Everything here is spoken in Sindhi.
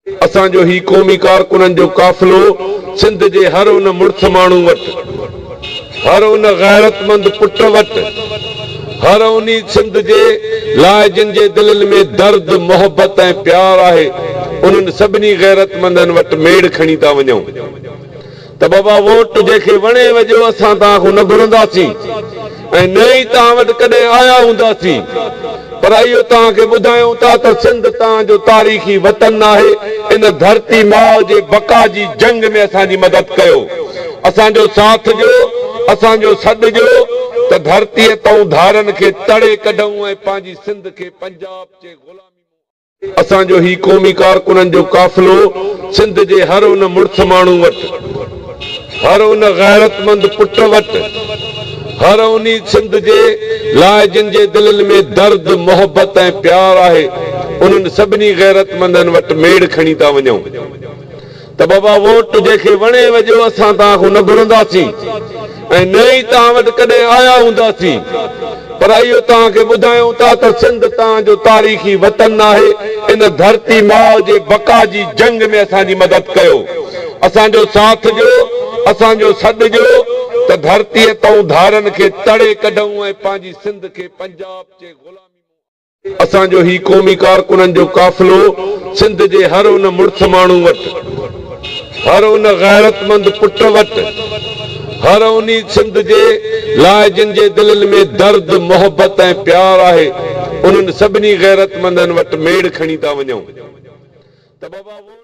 اسان جو هي قومي ڪارڪنن جو قافلو سنڌ جي هر ان مڙس ماڻهو وٽ، هر ان غيرتمند پٽ وٽ، هر انهي سنڌ جي لاء جن جي دلين ۾ درد، محبت ۽ پيار آهي، انهن سڀني غيرتمندن وٽ ميڙ کڻي ٿا وڃون ته بابا ووٽ جنهن کي وڻي وجهو، اسان توهان کان نه گهرنداسين ۽ نه ئي توهان وٽ ڪڏهن آيا هونداسين، پر اهو توهان کي ٻڌايون ٿا ته سنڌ توهان جو تاريخي وطن آهي، ان ڌرتي ماء جي بقا جي جنگ ۾ اسان جي مدد ڪيو، اسان جو ساٿ ڏيو، اسان جو سڏ ڏيو ته ڌرتيء تئون ڌارن کي تڙي ڪڍون ۽ پنهنجي سنڌ کي پنجاب جي غلامي مون اسان جو هي قومي ڪارڪنن جو قافلو سنڌ جي هر ان مڙس ماڻهو وٽ، هر ان غيرتمند پٽ وٽ، هر انهي سنڌ جي لاء جن جي دلين ۾ درد، محبت ۽ پيار آهي، انهن سڀني غيرتمندن وٽ ميڙ کڻي ٿا وڃون ته بابا ووٽ جنهن کي وڻي وجهو، اسان توهان کان نه گهرنداسين ۽ نه ئي توهان وٽ ڪڏهن آيا هونداسين، پر اهو توهان کي ٻڌايون ٿا ته سنڌ توهان جو تاريخي وطن آهي، ان ڌرتي ماء جي بقا جي جنگ ۾ اسان جي مدد ڪيو، اسان جو ساٿ ڏيو، اسان جو سڏ ڏيو ته ڌرتيء تئون ڌارن کي تڙي ڪڍون ۽ پنهنجي سنڌ کي پنجاب جي غلامي مون اسان جو هي قومي ڪارڪنن جو قافلو سنڌ جي هر ان مڙس ماڻهو وٽ، هر ان غيرتمند پٽ وٽ، هر انهي سنڌ جي لاء جن جي دلين ۾ درد، محبت ۽ پيار آهي، انهن سڀني غيرتمندن وٽ ميڙ کڻي ٿا وڃون ته بابا ووٽ.